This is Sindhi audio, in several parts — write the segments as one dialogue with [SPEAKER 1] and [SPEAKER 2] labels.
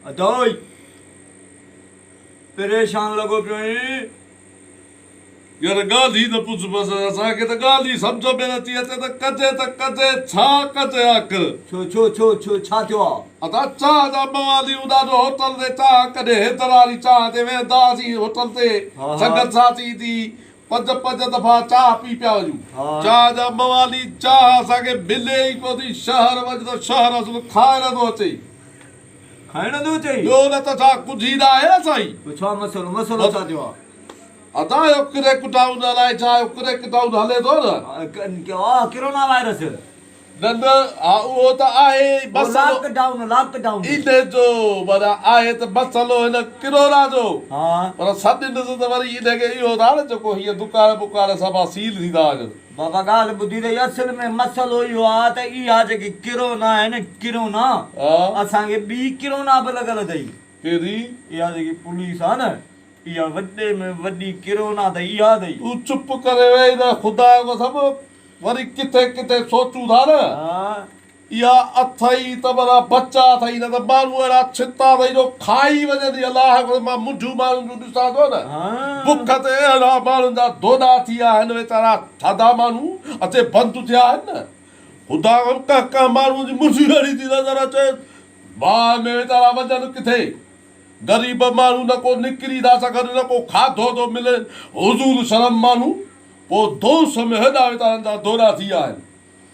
[SPEAKER 1] ادائي پريشان لڳو پيو آهين.
[SPEAKER 2] يار ڳالهه ئي نه پڇ بس اسان کي ته ڳالهه ئي سمجهه ۾ نٿي اچي ته ڪجي ته ڪجي ڇا ڪجي آخر.
[SPEAKER 1] ڇو ڇو ڇو ڇو ڇا ٿيو آ.
[SPEAKER 2] ادا چانهه جا موالي هون ڏاڍو هوٽل تي چانهه ڪڏهن حيدر واري چانهه تي ويهندا هئاسين هوٽل تي سنگت ساٿي ايندي پنج پنج دفعا چانهه پي پيا وڃون چانهه جا موالي چانهه اسان کي ملي ئي ڪو ٿي شهر وڃ ته شهر اصل کائڻ ٿو اچي.
[SPEAKER 1] کائڻ ٿو اچي.
[SPEAKER 2] ٻيو نه ته ڇا ڪجهه ئي نه آهي نه سائين.
[SPEAKER 1] پوء ڇا مسئلو مسئلو ڇا ٿيو آ.
[SPEAKER 2] ادا اهو ڪريڪ ڊائون الائي ڇا اهو ڪريڪ ڊائون هلي ٿو نه.
[SPEAKER 1] ها ڪرونا وائرس.
[SPEAKER 2] نه نه ها اهو ته آهي ئي مسئلو.
[SPEAKER 1] Lock down lock down.
[SPEAKER 2] انهي جو معنيٰ آهي ته مسئلو هن ڪرونا جو پر سڏينس ته وري انهي کي اهو ٿا نه جيڪو هيء دڪان بڪان سڀ سيل ٿي ٿا وڃن.
[SPEAKER 1] بابا ڳالهه ٻڌي اٿئي اصل ۾ مسئلو اهو آ ته اها جيڪي ڪرونا آهي نه ڪرونا اسان کي ٻي ڪرونا به لڳل اٿئي.
[SPEAKER 2] ڪهڙي؟
[SPEAKER 1] اها جيڪي پوليس آ نه اها وڏي ۾ وڏي ڪرونا ته اها اٿئي.
[SPEAKER 2] تون چپ ڪري ويهي نه خدا جو قسم وري ڪٿي ڪٿي سوچون ٿا نه. اها اٿئي ته ڀلا بچا اٿئي نه ته ماڻهو اهڙا ڇتا اٿئي جو کائي وڃن الله جو قسم مان منڍيون ماڻهن جون ڏسان ٿو نه بک تي اهڙا ماڻهن جا دوڏا ٿي ويا آهن ويچارا ٿڌا ماڻهو اچي بند ٿيا آهن نه خدا قسم ڪنهن ڪنهن ماڻهو جي منڍي اهڙي ٿي نظر اچي باهه ۾ ويچارا وڃن ڪٿي غريب ماڻهو نه ڪو نڪري ٿا سگهن نه ڪو کاڌو ٿو ملين حضور شرم ماڻهو پوء دوس ۾ هيڏا ويچارن جا دوڏا ٿي ويا آهن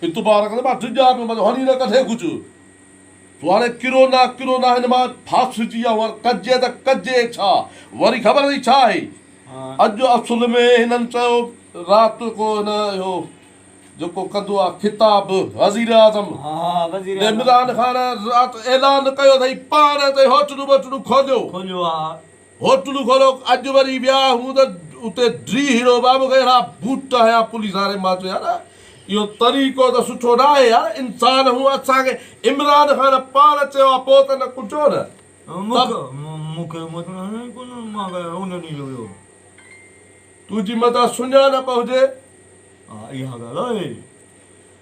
[SPEAKER 2] اعتبار ڪندي مان ڊڄان پيو متان هڻي نه ڪڍي ڪجهه. سو هاڻي ڪرونا ڪرونا هن مان ڦاسجي ويا هئا ڪجي ته ڪجي ڇا؟ وري خبر اٿئي ڇا آهي؟ اڄ اصل ۾ هنن چيو رات ڪو هن اهو جيڪو ڪندو آهي خطاب وزيراعظم عمران خان رات اعلان ڪيو اٿئي پاڻ چئي هوٽلون بوٽلون کوليو. هوٽلون کولو اڄ وري ويا هون ته اتي ڊي هيرو با مونکي اهڙا بوٽ هنيا پوليس واري مان چيو يار اهو طريقو ته سٺو نه آهي يار انسان هون اسان کي عمران خان پاڻ چيو آ پوء ته نه ڪجو نه تنهنجي متان سڃاڻپ هجي.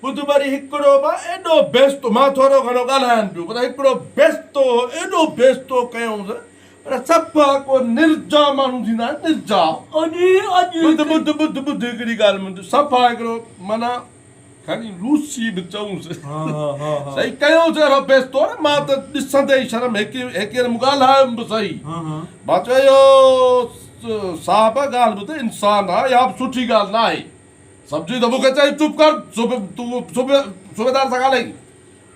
[SPEAKER 2] ٻڌ وري هڪڙو به ايڏو بيستو مان ٿورو گهڻو ڳالهايان پيو پر هڪڙو بيستو هو ايڏو بيستو ڪيائونس پر صفا ڪو نرجا ماڻهو ٿيندا آهن نرجا ٻڌ ٻڌ ٻڌ ٻڌ هڪڙي ڳالهه منهنجي صفا هڪڙو معنيٰ کڻي لوسي به چئونس صحيح ڪيائونس اهڙو بيستو نه مان ته ڏسندي ئي شرم هڪ هڪ مون ڳالهايم به صحيح مان چيو صاحب ڳالهه ٻڌ انسان آ اها به سٺي ڳالهه نه آهي سمجهي ته مون کي چيائين چپ ڪر تون صوبيدار سان ڳالهائين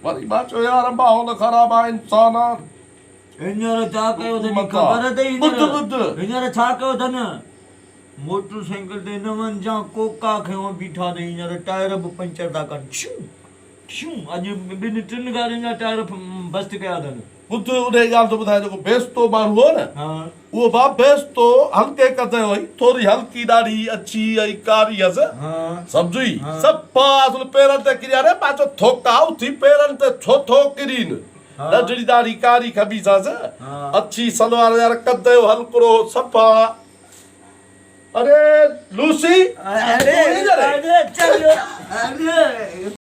[SPEAKER 2] وري مان چيو يار ماحول خراب آ انسان آ
[SPEAKER 1] هينئر ڇا ڪيو اٿن خبر اٿئي
[SPEAKER 2] ٻڌ ٻڌ
[SPEAKER 1] هينئر ڇا ڪيو اٿن موٽر سائيڪل تي نون جا ڪوڪا کنيو بيٺا اٿئي هينئر ٽائر به پنچر ٿا ڪن ڇيون ڇيون اڄ ٻن ٽن گاڏين جا ٽائر بسٽ ڪيا اٿن.
[SPEAKER 2] ٻڌ انهيء ڳالهه ٿو ٻڌايان جيڪو بيستو ماڻهو هو نه اهو با بيستو هلڪي قد جو هئي ٿوري هلڪي ڏاڙهي اڇي ۽ ڪاري هئس سمجهئي صفا اصل پيرن تي ڪريا ري مان چيو ٿوڪا اٿي پيرن تي ڇو ٿو ڪرين ننڍڙي ڏاڙهي ڪاري خبيث هئس اڇي سلوار يار قد جو هلڪڙو هو صفا اري لوسي
[SPEAKER 1] اري اري چل اري.